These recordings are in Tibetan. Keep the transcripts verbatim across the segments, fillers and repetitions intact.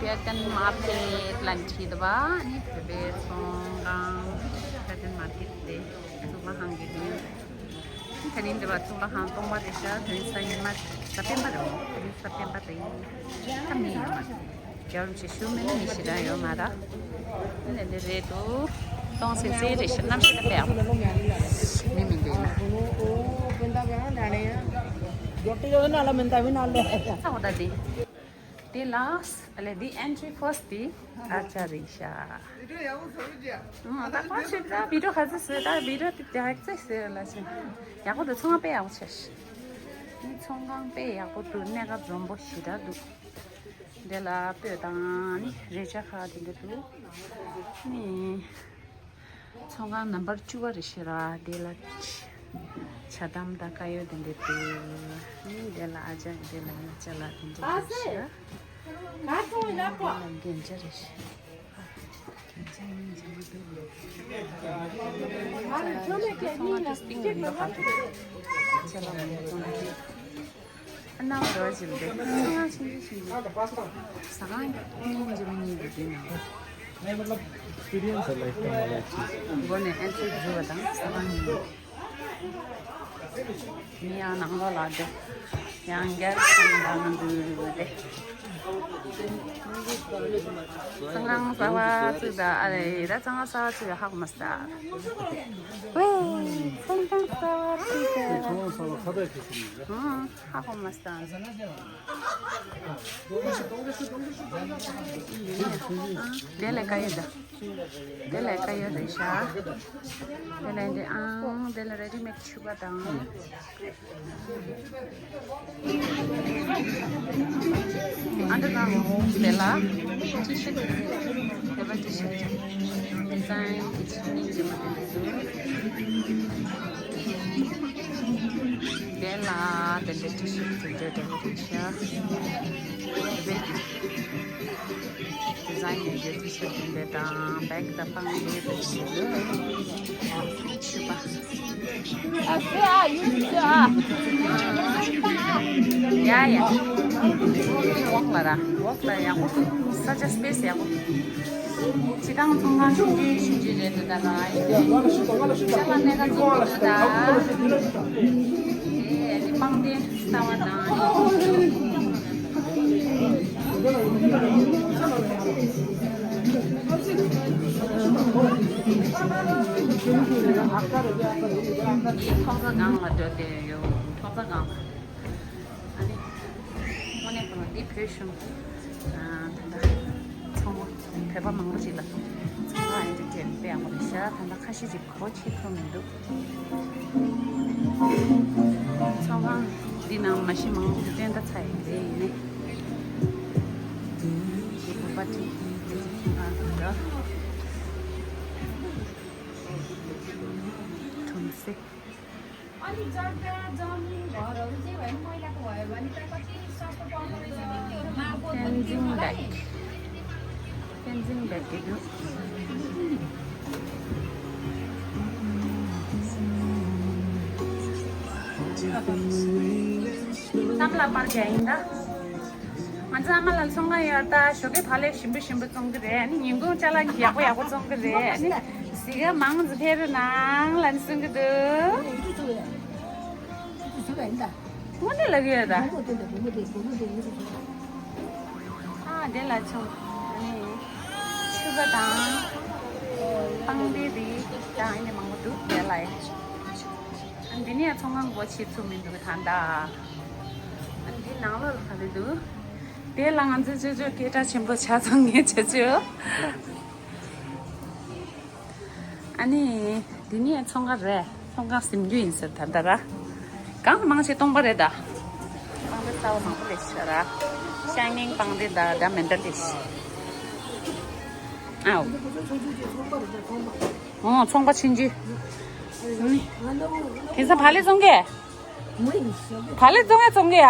Phetan Market ལ་འཁྲིད་པ་ནི་བོད་པའི་ཚོང་ཁང་། Phetan Market དེ་གཙུག་ལག་ཁང་གི་ཡིན། དེ་རིང་འདི་བ་གཙུག་ལག་ཁང་སྟོང་པ་དེ་ཤ། དེ་རིང་གཟའ་ཉི་མ། གཟའ་སྤེན་པ་རེད། དེ་རིང་གཟའ་སྤེན་པ་དེ་ཡིན། ད་མི་ཡོད་མ་རེད། རྒྱལ་བ་རིན་པོ་ཆེ་བཞུགས་མེད་ན་མི་ཞེ་དྲག་ཡོད་མ་རེད། ནས་འདི་རེད་འདུག་སྟོང་ཟེར་ཟེར་རེད་ཤག་གནམ་གཤིས་ད་དཔེ་ཡག་པོ། མི་མི་འདུག་ན། ཚ་བོ་ད་དེ། དེ་ལ་ཨ་ལེ་འདི་entry first དེ་ཨ་ཅག་རེད་ཤག་ཨ་ད་ཁོ་ཞིག་ད་video ག་ཚོད་བཟོས། ད་video དེ་རྒྱག་ཚེ་ཟེར་ལ་ཞིག་ཡག་པོ་འདུག་ཚོང་ཁང་དཔེ་ཡག་པོ་ཆགས་ཤག་ཚོང་ཁང་དཔེ་ཡག་པོ་འདུག་གནས་སྐབས་འཛོམས་པོ་ཞེ་དྲག་འདུག་དེ་ལ་སྤོས་དང་ནི་རས་ཆ་ཁག་དེ་འདྲ་འདུག་ནི་ཚོང་ཁང་number བཅུ་པ་རེད་ཤག་ར། དེ་ལ་ཇ་དམ་དང་དཀར་ཡོལ་དེ་འདྲ་འདུག་ནི་དེ་ལ་ཨ་ཅག་དེ་ལ་ཡང་ཅ་ལག་དེ་འདྲ་འདུག་ཤག་རྒྱན་ཆ་རེད་ཤག་ནས་entry བཟོ་བ་དང་ས་ཁང་གཉིས། མི་ཡང་ནང་ལོགས་ལ་འདུག་ཡང་རྒྱལ་ཁང་ལ་འདུག་སྟེ། ཚང་ཁང་གསར་པ་བཙུགས་ད། ཨ་རེ་ད་ཚང་ཁང་གསར་པ་བཙུགས་ཡ་ཧ་གོ་མ་སོང་། ཝེ། ཚང་ཁང་གསར་པ་བཙུགས་ད། ཚང་ཁང་གསར་པ་ཁ་བརྡ་བྱེད་ཀྱི་མིན་འདུག་ཧ་གོ་མ་སོང་། དེ་ལས་དཀར་ཡོལ་ད། དེ་ལས་དཀར་ཡོལ་རེད་ཤག་དེ་ལས་འདི་ཨང་། དེ་ལས་ready made ཕྱུ་པ་དང་། ཨ་འདི་དང་དེ་ལ་T-shirt། དེ་ལ་T-shirt design གི་ཆ་ནས་འདི་མ་དེ་འདུག་དེ་ལ་དེ་འདྲ་T-shirt དེ་འདྲ་འདྲ་བོ་རེད་ཤག་དེ་འདྲ་འདི་design ཡོད་རྒྱུ་T-shirt དེ་འདྲ་དང་bag དང་པང་དེ་འདྲ་ཞིག་ཡོད། ཕྱུ་པ། ཡ་ཡ། འོག་ལ་ར། འོག་ལ་ཡག་པོ་འདུག་ས་ཆ་space ཡག་པོ་འདུག་སྤྱི་བཏང་ཚོང་ཁང་ཆུང་ཆུང་ཆུང་ཆུང་རེད་འདུག་ད་ལ། ཡ་ཡ། ཅ་ལག་གནས་ཀ་ཚོང་ཁང་འདུག་ད། ཨེ་ནི་པང་གདན་གསར་པ་དང་། ཡིན། ཐོག་རྩེ་སྒང་ལ་འགྲོ་བསྡད་ཡོད། ཐོག་རྩེ་སྒང་ལ། ཨ་ནི་དངོས་གནས་ཁོ་ན་འདི་བོད་གཞུང་། ཨ་ད་ལྟ་ཚོང་བོད་པ་མང་པོ་ཞིག་ལ་ཚོང་ཁང་entertain དཔེ་ཡག་པོ་རེད་ཤག་ད་ལྟ་ཁ་ཤས་ཅིག་སྒོ་ཕྱེ་ཐུབ་མི་འདུག་ཚོང་ཁང་འདི་ནང་མ་གཞི་མང་པོ་ཞིག་སྟོན་ད་ཚར་ཡིན་རེད། ཡིན་ནའི་འདི་བོད་པ་ཅིག་འདི་ཚོང་ཁང་འདི་འདྲ། གྲུམ་སེ། Tenzing bag. Tenzing bag དེ་འདུག་བསམ་ལ་པར་རྒྱག་ཡིན་ད། ང་ཚོ་ཨ་མ་ལགས་ཚོང་ཁང་ཡོད་ད། ཞོགས་ཀས་བག་ལེབ་ཞིམ་པོ་ཞིམ་པོ་བཙོང་གི་རེད། ཨ་ནི་ཉིན་གུང་ཅ་ལག་ཡག་པོ་ཡག་པོ་བཙོང་གི་རེད། ཨ་ནི་གཟིགས་ཀ་མང་ཙམ་ཕེབས་རོགས་གནང་ལབ་ནས་གསུང་གི་འདུག་དངོས་གནས་ལབ་ཀྱི་ཡོད་ད། ཨ་དེ་ལ་ཆུང་། ཨ་ནི་ཕྱུ་པ་དང་། པང་གདན་རེད་དང་། ཨ་ནི་མང་པོ་འདུག་དེ་ལ། ཨ་འདི་ནས་ཚོང་ཁང་སྒོ་ཕྱེ་ཐུབ་མི་འདུག་ད་ལྟ། ཨ་འདི་ནང་ལོགས་ལ་ག་རེ་འདུག་དེ་ལ་ང་ཚོ་ཅོ་ཅོ་སྐད་གྲགས་ཆེན་པོ་ཆ་ཚང་ངའི་ཅོ་ཅོ། ཨ་ནི་འདི་ནས་ཚོང་ཁང་རེད། ཚོང་ཁང་ཟིན་རྒྱུ་ཡིན་ཟེར་ད་ལྟ་ར། གང་མང་ཆེ་སྟོང་པ་རེད་ད། པང་གདན་གསར་པ་མང་པོ་སླེབས་ཤག་ར། ཤའི་ནིང་པང་གདན་ད་འདྲ་མི་འདྲ་སླེབས་ཤག་ཨའོ། ཨོ་ཚོང་པ་ཕྱིན་རྒྱུ། དེང་སང་བག་ལེབ་བཙོང་གས། བག་ལེབ་བཙོང་གས་བཙོང་གས་ཡ།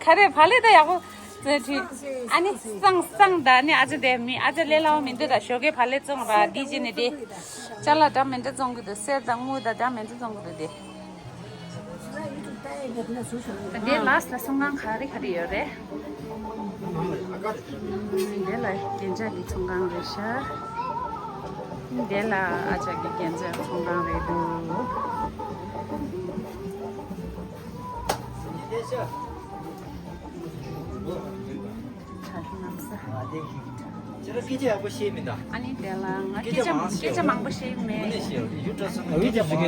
ག་རེ་བག་ལེབ་ད་ཡག་པོ་བཙོང་ཁྲིད། ཨ་ནི་སང་སང་ད་ནི་ཨ་ཅག་དེ་མི་ཨ་ཅག་ལས་སླ་བོ་མི་འདུག་ད་ཞོགས་ཀས་བག་ལེབ་བཙོང་ར་འདི་བྱས་ནས་དེ། ཅ་ལག་འདྲ་མི་འདྲ་བཙོང་གི་འདུག་གསེར་དང་དངུལ་དང་འདྲ་མི་འདྲ་བཙོང་གི་འདུག་དེ། ད་དེ་ལ་སི་ལ་ཚོང་ཁང་ག་རེ་ག་རེ་ཡོད་རེད། འདི་ལ་རྒྱན་ཆ་གི་ཚོང་ཁང་རེད་ཤག་འདི་ལ་ཨ་ཅག་གི་རྒྱན་ཆ་ཚོང་ཁང་རེད་འདུག་ཁྱེད་རང་སྐད་ཆ་ཡག་པོ་ཤེས་མི་འདུག་ཨ་ནི་དེ་ལ་ང་སྐད་ཆ་སྐད་ཆ་མང་པོ་ཤེས་མེད། ཡུ་ཏུབ་སུ་ང་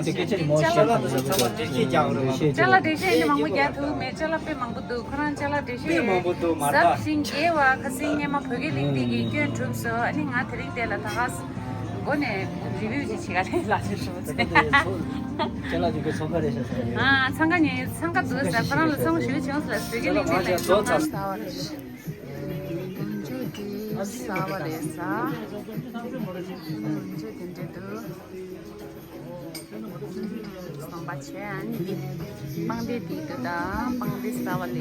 སྐད་ཆ་མང་པོ་ཤེས། ཅ་ལག་འགྲེལ་བཤད་ཅིག་མང་པོ་རྒྱག་ཐུབ་མེད། ཅ་ལག་འགྲེལ་བཤད་ཡིན་ན་མང་པོ་རྒྱག་ཐུབ་མེད། ཅ་ལག་དཔེ་མང་པོ་འདུག་ཁོ་རང་ཅ་ལག་འགྲེལ་བཤད་དཔེ་མང་པོ་འདུག་མ་ཟབ་ཞིང་རྒྱས་པ་ཁ་སང་སྔོན་མ་བོད་སྐད་གླེང་སྟེགས་ཀྱི་སྐྱོན་གྲུབ་སོང་། ཨ་ནི་ང་དེ་རིང་དེ་ལ་ད་ག་སེ་མགོ་ནས་རི་བིའུ་ཅིག་བྱེད་ག་ལས་ལ་ཅིག་ཧྲུག་ཚེ། ཅ་ལག་འགྲེལ་བཤད་ཚོང་ཁང་རེད་ཤག་ཨ་འཚང་ཁ་ཉེ་འཚང་ཁ་འདུག་ཟེར། ཁོ་རང་ལ་ཚོང་ཞུ་བྱུང་ཟེར། བོད་སྐད་གླེང་སྟེགས་ལ་ཚོང་ཁང་ཟ་བ་རེད། ཀུན་སྤྱོད་དེ་ཟ་བ་རེད་ཟ། ཀུན་སྤྱོད་དེ་འདྲ་འདུག་ཟམ་པ་བྱས། ཨ་ནི་འདི་པང་གདན་དེ་འདུག་ད་པང་གདན་ཟ་བ་ལས་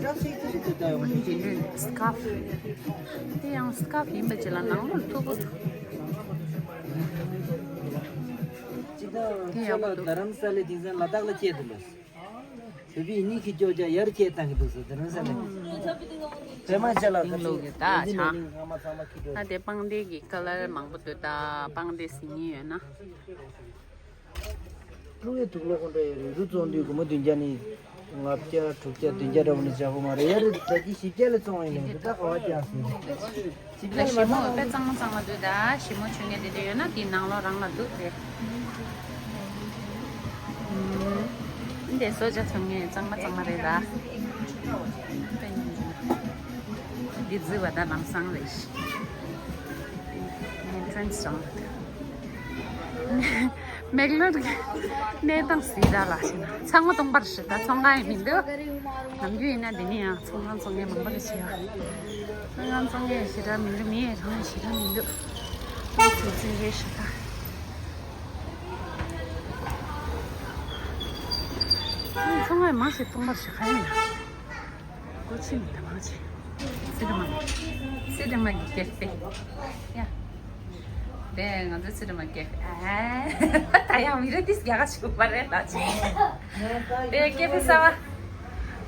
འདུག་སི་ཀཱབ། དེ་ཡང་སི་ཀཱབ་ཡིན་པ་ཅིག་ལ་ནང་ལོགས་མཐུག་པོ་འདུག་དེ་ཡག་པོ་འདུག་རྡ་རམ་ས་ལའི་དེང་སང་ལ་དྭགས་ལ་སྐྱེས་འདུག་ལ། བོད་པའི་གཉིས་ཀྱི་ཀྱོག་ཀྱ་ཡར་སྐྱེད་བཏང་གི་འདུག་ཟེར། དེ་རིང་ས་ལ་བོད་མ་ཆ་ལ་ག་ལུག་གི་ད་ཆ། ད་དེ་པང་གདན་གྱི་ཀ་ལར་མང་པོ་འདུག་ད་པང་གདན་ཟིན་ངེས་ཡོད་ན། ཀྲུང་ཡོད་དུག་ལོག་ཀོང་འདྲ་ཡོད་རེད། རུ་བཙོང་དུས་སྒོར་མོ་བདུན་བརྒྱ་ནི་ལྔ་བརྒྱ་དྲུག་བརྒྱ་བདུན་བརྒྱ་འདྲ་བོ་ནི་བྱ་དགོས་མ་རེད། ཡར་རེད་ད་ཀྱི་བཞི་བརྒྱ་ལས་བཙོང་ཡིན་ནས་འདི་ད་ག་བ་ཀྱང་ཟིན། ཞིམ་པོ་དཔེ་གཙང་མ་གཙང་མ་འདུག་ད་ཞིམ་པོ་མཆོད་མཁན་དེ་འདྲ་ཡོད་ན་དེའི་ནང་ལོགས་རང་ལ་འདུག་རེད། འདི་སོ་ཇ་འཐུང་མཁན་གཙང་མ་གཙང་མ་རེད་ད། འདི་རྫི་བ་ད་ལམ་སང་རེད། ཨེན་ཊི་རན་སི་རང་། མེག་ལོར་གྱི་གནས་སྟངས་གཟིགས་དང་ལ་ཞེ་ན་ཚང་མ་སྟོང་པར་ཞིག་ད་ཚོང་ཁང་ཡང་མི་འདུག་ནམ་རྒྱུན་ཡིན་ན་འདི་ནས་ཡང་ཚོང་ཁང་ཚོང་མཁན་མང་པོ་རེ་བྱེད་ཡ། ཚོང་ཁང་ཚོང་མཁན་ཞེ་དྲག་མི་འདུག་མི་ཡང་རང་ཞེ་དྲག་མི་འདུག་ཚོང་ཚོང་ཚོང་རེ་ཞིག་ད། ཚོང་ཁང་མང་ཞིག་སྟོང་པར་ཞིག་ག་ཡིན་ན། སྒོ་ཕྱེ་མི་ད་མང་ཆེ། སི་ཏྲ་མ། སི་ཏྲ་མ་གི་ཀེ་ཧྥེ། ཡ། དེ་ང་ཚོ་སི་ཏྲ་མ་ཀེ་ཧྥེ། ཨ། ད་ཡང་མི་རེ་ཏིས་རྒྱ་ག་ཞུ་བ་རེད་ལ་ཆེ། དེ་ཀེ་ཧྥེ་གསར་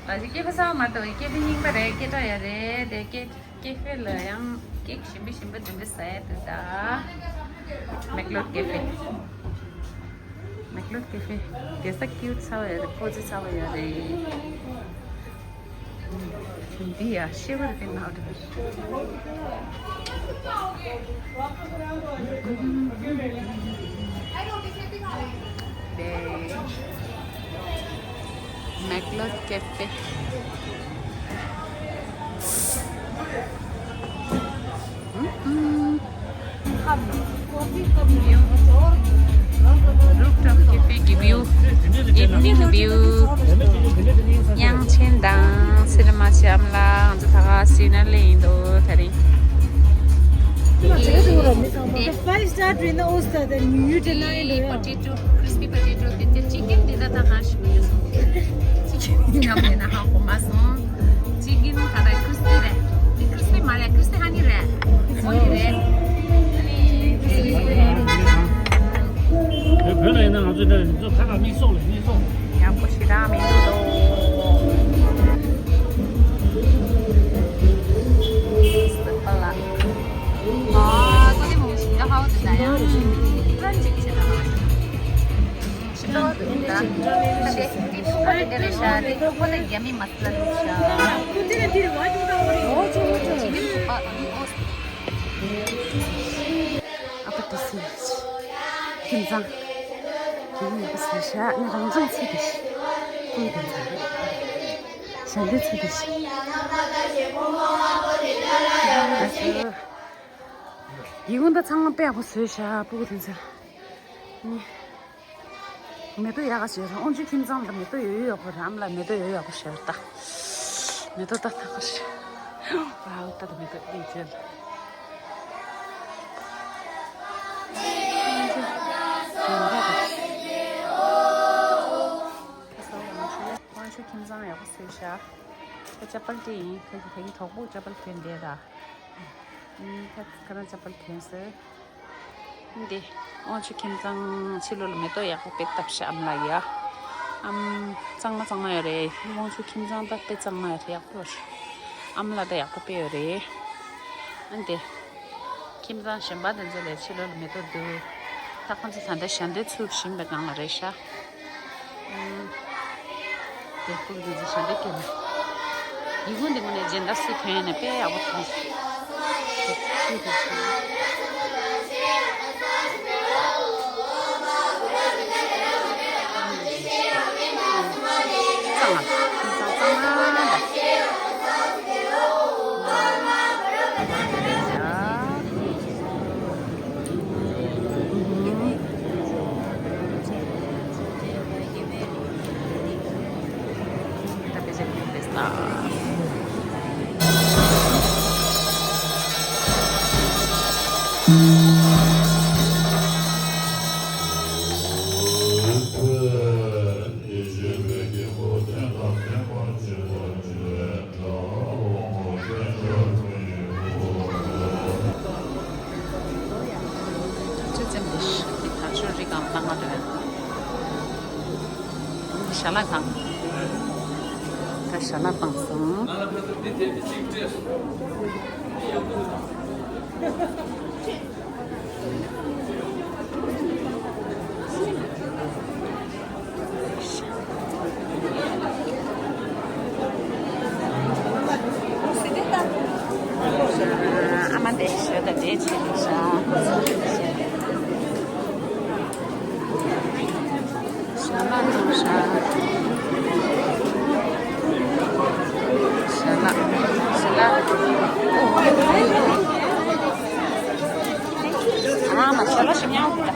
བ། ལ་ཆེ་ཀེ་ཧྥེ་གསར་བ་མ་གཏོགས་ཀེ་ཧྥེ་རྙིང་པ་རེད། སྐད་གྲགས་ཡ་རེད། དེ་ཀེ་ཀེ་ཧྥེ་ལ་ཡང་ཀེག་ཞིམ་པོ་ཞིམ་པོ་འདི་འདྲ་ཟ་ཡ་འདུག་ད། མེག་ལོར་ཀེ་ཧྥེ། མེག་ལོར་ཀེ་ཧྥེ། དེ་ས་ཀིའུ་ཊི་ཚ་བ་ཡོད་རེད། སྤོ་ཙི་ཚ་བ་ཡོད་རེད། འདི་ཡ་ཤེས་པར་དེ་ནག་འདྲ། དེ། མེག་ལོར་ཀེ་ཧྥེ། Rooftop cafe གི་view, evening view. དབྱངས་ཅན་དང་སི་ཏྲ་མ་ཤམ་ལ་ང་ཚོ་ད་ག་སི་ན་ལེ་ཡིན་འདུག་ད་རིང་། Five star dinner was the new dinner. Potato, crispy potato, the chicken dinner ད་ག་ཞིག་ཡོད་སོང་། ཅི་ཡང་མེད་ན་ཧ་གོ་མ་སོང་། ཅི་གིན་ཁ་ད་ཀུ་སི་རེད། ཀུ་སི་མ་རེད། ཀུ་སི་ཧ་ནི་རེད། ཧ་ནི་རེད། བོད་ལ་ཡིན་ན་ང་ཚོའི་འདྲ་རེད། ཚོ་ཁ་ལ་མིག་སོགས་ལ་མིག་སོགས། ཡག་པོ་ཞེ་དྲག་མི་འདུག་དོ། སི་པ་ལ། ཨ་ཀོ་ཏི་མོ་ཞིག་ཡ་ཧའོ་ཏི་ད་ཡང་ཀྲན་ཅིག་བྱེད་ད་མ་ཞིག་ཤི་ཏོ་ཏི་ཏ། ཏེ་ཏི་ཤི་ཏོ་ཏི་རེ་ཤ་ཏེ་ཏོ་ཀོ་ཏེ་རྒྱ་མི་མ་སི་ལ་ཏི་ཤ། ཨོ་ཅོ་ཅོ་ཅོ། ཨ་ཀ་ཏི་སི། ཁྱིམ་ཚང་། ཁྱིམ་ཡག་པོ་བཟོས་ཤག་ནི་རང་བྱུང་ཚེ་ཏི་ཤི། ཀུན་ཏི་ཚང་། ཞལ་འདོན་ཚེ་ཏི་ཤི། ཡིག་ཀུན་ད་ཚང་མ་དཔེ་ཡག་པོ་བཟོས་ཤག་སྤུ་གུ་དེ་ཚོ། ནི། མེ་ཏོག་ཡག་ག་བྱས་ར། ཨོང་ཅུ་ཁྱིམ་ཚང་ལ་མེ་ཏོག་ཡོད་ཡོད་གོ་ར། ཨམ་ལ་མེ་ཏོག་ཡོད་ཡོད་གོ་ཤར་ད། མེ་ཏོག་ད་ཐག་གར་ཤར། ཨའུ་ད་ད་མེ་ཏོག་ཨེ་ཅེ་ལ། ཨོང་ཅུ་ཁྱིམ་ཚང་ཡག་པོ་བཟོས་ཤག་ཁོ་ཅ་པལ་དེ་ཡིན། ཁོ་གི་ཕ་གི་གྲོགས་པོ་ཅ་པལ་གྱོན་བསྡད་ར། ཁ་ཁ་ན་ཅ་པལ་གྱོན་སོང་། འདི་ཨོང་ཅུ་ཁྱིམ་ཚང་ཕྱི་ལོགས་ལ་མེ་ཏོག་ཡག་པོ་དཔེ་བཏབ་ཤག་ཨམ་ལགས་ཡ། ཨམ། གཙང་མ་གཙང་མ་ཡོད་རེད། དབང་ཕྱུག་ཁྱིམ་ཚང་ད་དཔེ་གཙང་མ་ཡོད་རེད། ཡག་པོ་རེད། ཨམ་ལགས་ད་ཡག་པོ་དཔེ་ཡོད་རེད། ཨ་ནི་དེ། ཁྱིམ་ཚང་གཞན་པ་དེ་ཚོ་ལས་ཕྱི་ལོགས་ལ་མེ་ཏོག་འདུག་ད་ཁོང་ཚོ་ད་ལྟ་ཞལ་འདོན་ཚུགས་བཞིན་པའི་སྒང་ལ་རེད་ཤག་ཨུམ། དེ་ཕྲུ་གུ་དེ་ཚོ་ཞལ་འདོན་སྐྱེལ་ནས། ཡི་གུ་འདི་ངོ་ནས་སྦྱིན་བདག་སུ་ཐོན་ནས་དཔེ་ཡག་པོ་ཐོན་ཤག་ཆུ་ཚན་འདི་ཞིག་གི་ཐག་ཆོད་རིགས་གང་བཏང་ག་འདོད། ཞལ་ལག་དང་། ད་ཞལ་ལག་བཏང་སོང་། ཨ་མ་དེ་ཞོ་ད་དེ་བྱས་ནས་ཤ། ཞལ་ལག་དང་ཤ། ཞལ་ལག་ཞལ་ལག་ཨ་མ་ཞལ་ལག་ཞིམ་ཉམས་ད།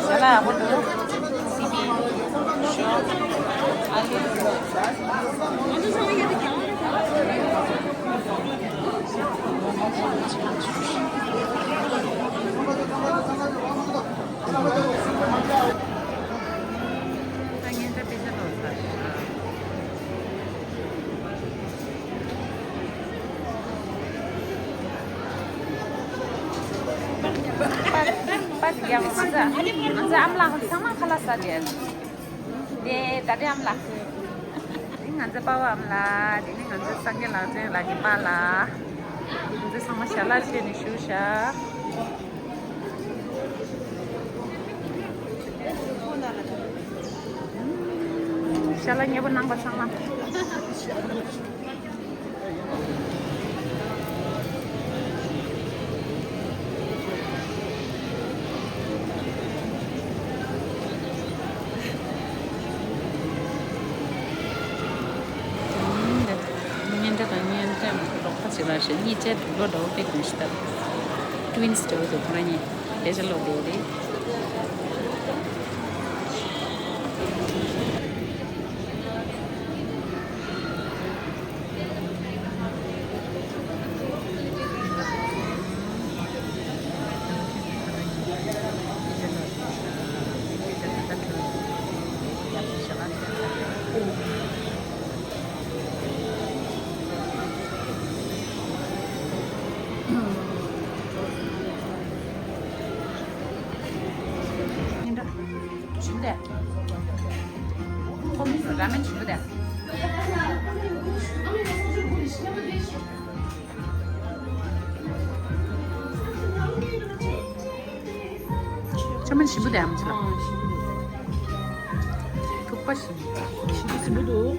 ཞལ་ལག་ཡག་པོ་འདུག་སི་པན། ཞོ། ཨ་ལུ། ད་ངན་ད་དཔེ་ཆ་ལོ་ཟ། པ་པ་ཡ་ང་ཚོ་ང་ཚོ་ཨམ་ལགས་ཚང་མ་ཁ་ལག་ཟ་བསྡད། དེ་ད་ལྟའི་ཨམ་ལགས། དེ་ང་ཚོ་པ་ཕ་ཨམ་ལགས། དེ་ནི་ང་ཚོ་སངས་རྒྱས་ལགས་ཚོའི་ལགས་ཀྱི་པཱ་ལགས། ང་ཚོ་ཚང་མ་ཞལ་ལག་མཆོད་ནས་བཞུགས་ཤག་ཞལ་ལག་མཉེས་པོ་གནང་པ་ཚང་མ། ཉིན་དེ་དང་ཉིན་དེ་རོགས་པ་ཅིག་ལ་ཞེ་གཉིས་བཅས་དུག་ལོག་འདྲ་བོ་དཔེ་གོན་ཞིག་ལྟ། ཏུ་ཝིན་སི་འདྲ་བོ་འདུག་ཁོ་རང་གཉིས་དཔེ་ཆ་ཀློག་བསྡད་ཡོད་རེད། ཞིམ་པས། ཁོ་མི་སུ་ར་མེན་ཞིམ་པོ་དེ། ཅ་མན་ཞིམ་པོ་དེ་ཨམ་ཆི་ལ། ཐུག་པ་ཞིམ། ཞིམ་པོ་ཞིམ་པོ་འདུག